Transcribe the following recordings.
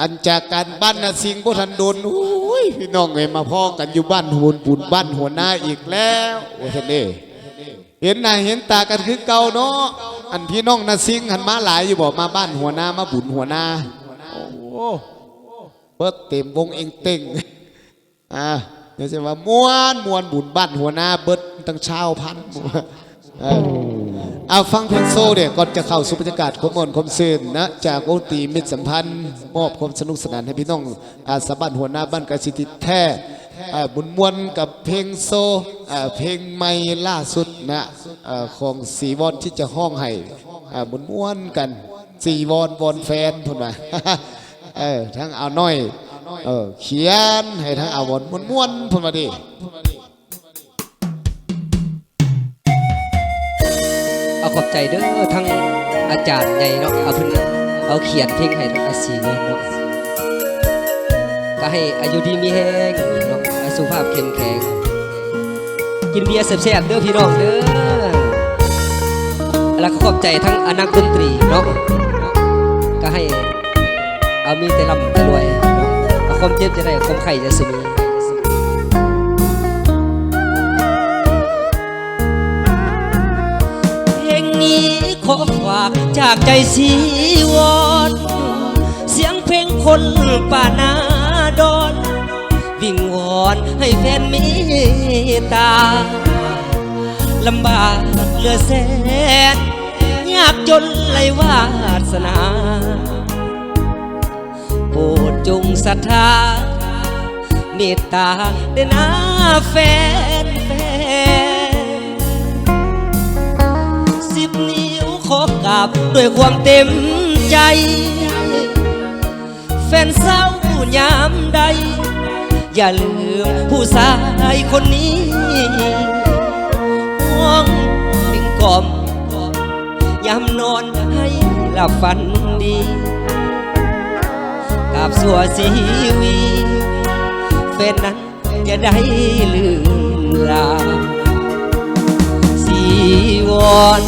ອັນຈາກການບ້ານນາຊິງບໍ່ທັນດົນ ໂອ້ຍ ພີ່ນ້ອງເອີຍ ມາພໍ້ກັນຢູ່ບ້ານໂຮນບຸນ ບ້ານຫົວໜ້າອີກແລ້ວ ວ່າຊັ້ນເດ້. ເຫັນໜ້າເຫັນຕາກັນຄືເກົ່າເນາະ. ອັນພີ່ນ້ອງນາຊິງຫັ້ນມາຫຼາຍຢູ່ບໍ່? ມາບ້ານຫົວໜ້າ ມາບຸນຫົວໜ້າ. ໂອ້ ເບິດເຕັມວົງເອັງເຕັງ. ອ່າ ດຽວຊິວ່າມ່ວນ ມ່ວນບຸນບ້ານຫົວໜ້າເບິດຕັ້ງຊາວພັນ. ເອີ ເອົາຟັງເພງໂຊເດ້ ກ່ອນຈະເຂົ້າສູ່ບັນຍາກາດຄວາມມ່ວນຄວາມຊື່ນນະ ຈາກວົງດົນຕີມິດສຳພັນ ມອບຄວາມສະໜຸກສະໜານໃຫ້ພີ່ນ້ອງ ອ່າ ຊາວບ້ານຫົວໜ້າບ້ານກະສິທິດແທ້ ອ່າ ມ່ວນໆກັບເພງໂຊ ອ່າ ເພງໃໝ່ລ່າສຸດນະ ອ່າ ຂອງສີວອນທີ່ຈະຮ້ອງໃຫ້ ອ່າ ມ່ວນໆກັນ ສີວອນ ວອນແຟນ ເພິ່ນວ່າ ເອີ ທັງອາວນ້ອຍ ເອີ ຂຽນໃຫ້ທັງອາວອນມ່ວນໆ ເພິ່ນວ່າເດ້. ເອົາຂອບໃຈເດີ ທັງອາຈານໃຫຍ່ເນາະ ເອົາເພິ່ນເອົາຂຽນເພງໃຫ້ທັງອາຊີວອນເນາະ ກະໃຫ້ອາຍຸດີມີແຮງເນາະ ອາ ສຸຂະພາບເຂັ້ມແຂງ ກິນເບຍແຊບໆເດີພີ່ນ້ອງເດີ ແລ້ວກໍຂອບໃຈທັງອານັກດົນຕີເນາະ ກະໃຫ້ ເອົາມີແຕ່ລ່ຳແຕ່ລວຍ ເອົາຄວາມເຈັບຢ່າໄດ້ ຄວາມໄຂ້ຢ່າສູ່ມີ. ເພງນີ້ຂໍຝາກຈາກໃຈສີວອນ ສຽງເພງຄົນປ່ານາດອນ ວິງວອນໃຫ້ແຟນເມດຕາ ລຳບາກເຫຼືອແສນ ຍາກຈົນໄຮ້ວາສະໜາ ໂປດຈົ່ງສັດທາ ເມດຕາເດີນາແຟນໆ ສິບນິ້ວຂໍກາບດ້ວຍຄວາມເຕັມໃຈ ແຟນເສົ້າຍາມໃດ ຢ່າລືມຜູ້ຊາຍຄົນນີ້ ຮ້ອງເພງກລ່ອມ ຍາມນອນໃຫ້ຫຼັບຝັນດີ ກາບຊົ່ວຊີວິດ ແຟນນັ້ນຢ່າໄດ້ລືມລາ ສີວອນ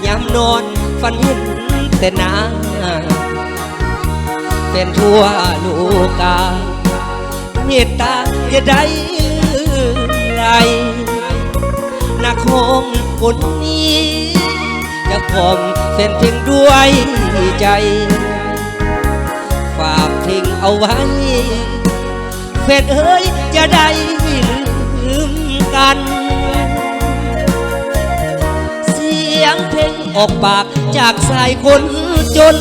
ຍາມນອນຝັນເຫັນແຕ່ໜ້າ ແຟນທົ່ວໂລກາ ເມດຕາຢ່າໄດ້ລືມໄລ ນັກຮ້ອງຄົນນີ້ ຈະກລ່ອມແຟນເພງດ້ວຍໃຈ ຝາກເພງເອົາໄວ້ ແຟນເອີຍ ຢ່າໄດ້ລືມກັນ ສຽງເພງອອກປາກຈາກຊາຍຄົນຈົນ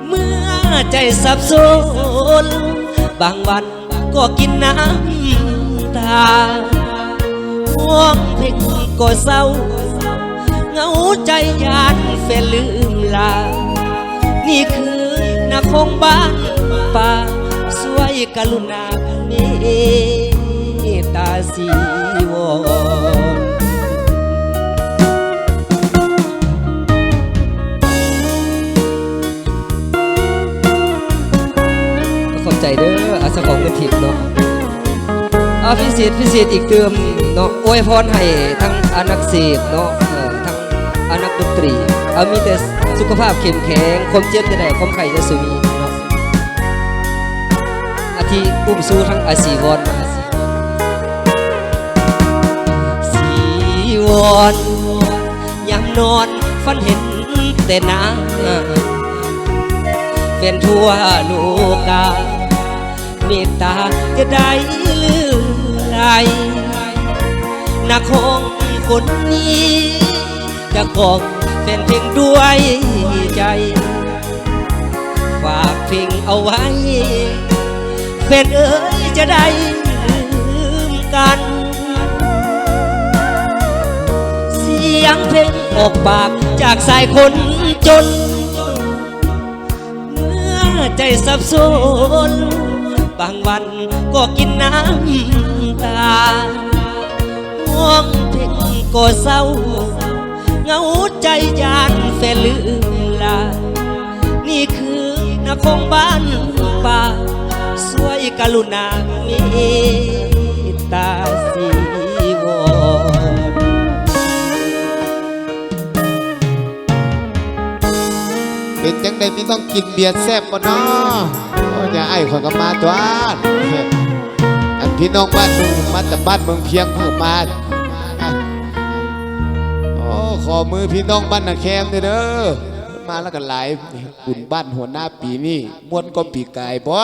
ເມື່ອໃຈສັບສົນ ບາງວັນກໍກິນນ້ຳຕາ ຮ້ອງເພງກໍເສົ້າ ເຫງົາໃຈຢ້ານແຟນລືມລາ ນີ້ຄືນັກຮ້ອງບ້ານປ່າ ຊ່ວຍກະລຸນາເມດຕາສີວອນ. ຂອບໃຈເດີ ອາ ສະເພາະເງິນທິບເນາະ ອາ ພິເສດ ພິເສດອີກຕື່ມເນາະ ອວຍພອນໃຫ້ທັງອານັກເສບເນາະ ເອີ ທັງອານັກດົນຕີ ເອົາມີແຕ່ສຸຂະພາບເຂັ້ມແຂງ ຄວາມເຈັບຢ່າໄດ້ ຄວາມໄຂ້ຢ່າສູ່ມີເນາະ ອາທິອຸ້ມຊູທັງອາສີວອນ ສີວອນ ຍາມນອນຝັນເຫັນແຕ່ໜ້າ ແຟນທົ່ວໂລກາ ເມດຕາຈະໄດ້ລືມໄລ ນັກຮ້ອງຄົນນີ້ ຈະກອງແຟນເພງດ້ວຍໃຈ ຝາກເພງເອົາໄວ້ ແຟນເອີຍ ຈະໄດ້ລືມກັນ ສຽງເພງອອກປາກຈາກຊາຍຄົນຈົນ ເມື່ອໃຈສັບສົນ ບາງວັນກໍກິນນ້ຳຕາ ຮ້ອງເພງກໍເສົ້າ ເຫງົາໃຈຢ້ານແຟນລືມລາ ນີ້ຄືນັກຮ້ອງບ້ານປ່າ ຊ່ວຍກະລຸນາເມດຕາສີວອນ. ເປັນຈັ່ງ ໄດ້ພີ່ນ້ອງກິນເບຍແຊບບໍ່ນໍ? ໂອ້ຍ ຍາອ້າຍຂ້ອຍກໍມາຕົວະ ອັນພີ່ນ້ອງບ້ານເມືອງ ມາແຕ່ບ້ານເມືອງພຽງເຂົາມາ. ໂອ້ ຂໍມືພີ່ນ້ອງບ້ານນາແຄມເດີ ມາແລ້ວກໍຫຼາຍ. ບຸນບ້ານຫົວໜ້າປີນີ້ມ່ວນກວ່າປີກາຍບໍ?